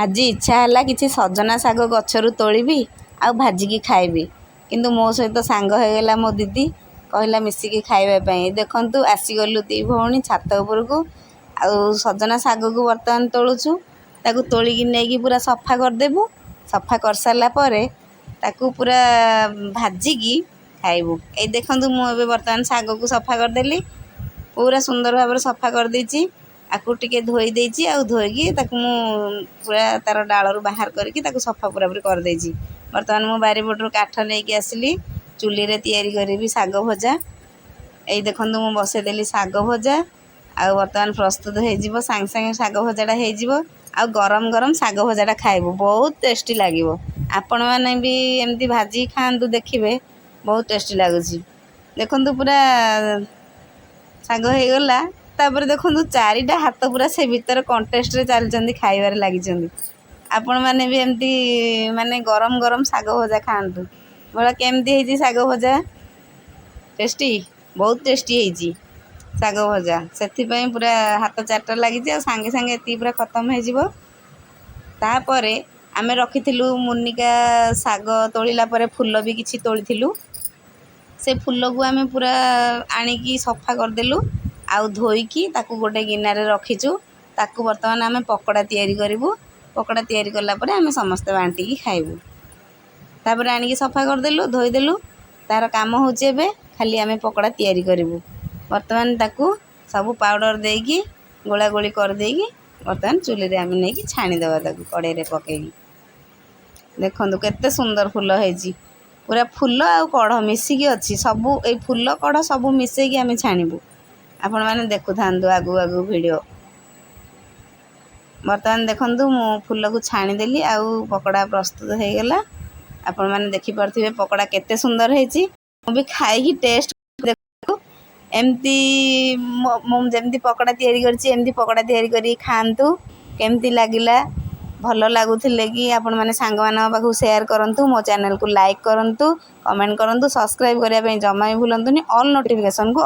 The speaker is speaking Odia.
ଆଜି ଇଚ୍ଛା ହେଲା କିଛି ସଜନା ଶାଗ ଗଛରୁ ତୋଳିବି ଆଉ ଭାଜିକି ଖାଇବି। କିନ୍ତୁ ମୋ ସହିତ ସାଙ୍ଗ ହେଇଗଲା ମୋ ଦିଦି, କହିଲା ମିଶିକି ଖାଇବା ପାଇଁ। ଦେଖନ୍ତୁ, ଆସିଗଲୁ ଦୁଇ ଭଉଣୀ ଛାତ ଉପରକୁ ଆଉ ସଜନା ଶାଗକୁ ବର୍ତ୍ତମାନ ତୋଳୁଛୁ। ତାକୁ ତୋଳିକି ନେଇକି ପୁରା ସଫା କରିଦେବୁ। ସଫା କରିସାରିଲା ପରେ ତାକୁ ପୁରା ଭାଜିକି ଖାଇବୁ। ଏଇ ଦେଖନ୍ତୁ, ମୁଁ ଏବେ ବର୍ତ୍ତମାନ ଶାଗକୁ ସଫା କରିଦେଲି। ପୁରା ସୁନ୍ଦର ଭାବରେ ସଫା କରିଦେଇଛି। ଆକୁ ଟିକେ ଧୋଇ ଦେଇଛି ଆଉ ଧୋଇକି ତାକୁ ମୁଁ ପୁରା ତାର ଡାଳରୁ ବାହାର କରିକି ତାକୁ ସଫା ପୁରାପୁରି କରିଦେଇଛି। ବର୍ତ୍ତମାନ ମୁଁ ବାରିପଟରୁ କାଠ ନେଇକି ଆସିଲି, ଚୁଲିରେ ତିଆରି କରିବି ଶାଗ ଭଜା। ଏଇ ଦେଖନ୍ତୁ, ମୁଁ ବସେଇଦେଲି ଶାଗ ଭଜା ଆଉ ବର୍ତ୍ତମାନ ପ୍ରସ୍ତୁତ ହେଇଯିବ। ସାଙ୍ଗେ ସାଙ୍ଗେ ଶାଗ ଭଜାଟା ହେଇଯିବ ଆଉ ଗରମ ଗରମ ଶାଗ ଭଜାଟା ଖାଇବୁ, ବହୁତ ଟେଷ୍ଟି ଲାଗିବ। ଆପଣମାନେ ବି ଏମିତି ଭାଜିକି ଖାଆନ୍ତୁ, ଦେଖିବେ ବହୁତ ଟେଷ୍ଟି ଲାଗୁଛି। ଦେଖନ୍ତୁ, ପୁରା ଶାଗ ହେଇଗଲା। ତାପରେ ଦେଖନ୍ତୁ, ଚାରିଟା ହାତ ପୁରା ସେ ଭିତରେ କଣ୍ଟେଷ୍ଟରେ ଚାଲିଛନ୍ତି, ଖାଇବାରେ ଲାଗିଛନ୍ତି। ଆପଣମାନେ ବି ଏମିତି ମାନେ ଗରମ ଗରମ ଶାଗ ଭଜା ଖାଆନ୍ତୁ। ଭଳ କେମିତି ହେଇଛି ଶାଗ ଭଜା? ଟେଷ୍ଟି, ବହୁତ ଟେଷ୍ଟି ହେଇଛି ଶାଗ ଭଜା। ସେଥିପାଇଁ ପୁରା ହାତ ଚାରିଟା ଲାଗିଛି ଆଉ ସାଙ୍ଗେ ସାଙ୍ଗେ ଏତିକି ପୁରା ଖତମ ହେଇଯିବ। ତାପରେ ଆମେ ରଖିଥିଲୁ ମୁନିକା ଶାଗ ତୋଳିଲା ପରେ ଫୁଲ ବି କିଛି ତୋଳିଥିଲୁ। ସେ ଫୁଲକୁ ଆମେ ପୁରା ଆଣିକି ସଫା କରିଦେଲୁ ଆଉ ଧୋଇକି ତାକୁ ଗୋଟେ ଗିନାରେ ରଖିଛୁ। ତାକୁ ବର୍ତ୍ତମାନ ଆମେ ପକୋଡ଼ା ତିଆରି କରିବୁ। ପକୋଡ଼ା ତିଆରି କଲା ପରେ ଆମେ ସମସ୍ତେ ବାଣ୍ଟିକି ଖାଇବୁ। ତାପରେ ଆଣିକି ସଫା କରିଦେଲୁ, ଧୋଇଦେଲୁ। ତାର କାମ ହେଉଛି ଏବେ ଖାଲି ଆମେ ପକୋଡ଼ା ତିଆରି କରିବୁ। ବର୍ତ୍ତମାନ ତାକୁ ସବୁ ପାଉଡ଼ର ଦେଇକି ଗୋଳା ଗୋଳି କରିଦେଇକି ବର୍ତ୍ତମାନ ଚୁଲିରେ ଆମେ ନେଇକି ଛାଣିଦେବା ତାକୁ କଡ଼େଇରେ ପକେଇକି। ଦେଖନ୍ତୁ, କେତେ ସୁନ୍ଦର ଫୁଲ ହେଇଛି। ପୁରା ଫୁଲ ଆଉ କଢ଼ ମିଶିକି ଅଛି ସବୁ। ଏଇ ଫୁଲ କଢ଼ ସବୁ ମିଶେଇକି ଆମେ ଛାଣିବୁ। ଆପଣମାନେ ଦେଖୁଥାନ୍ତୁ ଆଗକୁ ଆଗକୁ ଭିଡ଼ିଓ। ବର୍ତ୍ତମାନ ଦେଖନ୍ତୁ, ମୁଁ ଫୁଲକୁ ଛାଣିଦେଲି ଆଉ ପକୋଡ଼ା ପ୍ରସ୍ତୁତ ହେଇଗଲା। ଆପଣମାନେ ଦେଖିପାରୁଥିବେ ପକୋଡ଼ା କେତେ ସୁନ୍ଦର ହେଇଛି। ମୁଁ ବି ଖାଇକି ଟେଷ୍ଟ ଦେଖୁ। ଏମିତି ମୁଁ ଯେମିତି ପକୋଡ଼ା ତିଆରି କରିଛି, ଏମିତି ପକୋଡ଼ା ତିଆରି କରିକି ଖାଆନ୍ତୁ। କେମିତି ଲାଗିଲା? ଭଲ ଲାଗୁଥିଲେ କି ଆପଣମାନେ ସାଙ୍ଗମାନଙ୍କ ପାଖକୁ ସେୟାର କରନ୍ତୁ। ମୋ ଚ୍ୟାନେଲକୁ ଲାଇକ୍ କରନ୍ତୁ, କମେଣ୍ଟ କରନ୍ତୁ, ସବସ୍କ୍ରାଇବ୍ କରିବା ପାଇଁ ଜମା ବି ଭୁଲନ୍ତୁନି। ଅଲ୍ ନୋଟିଫିକେସନକୁ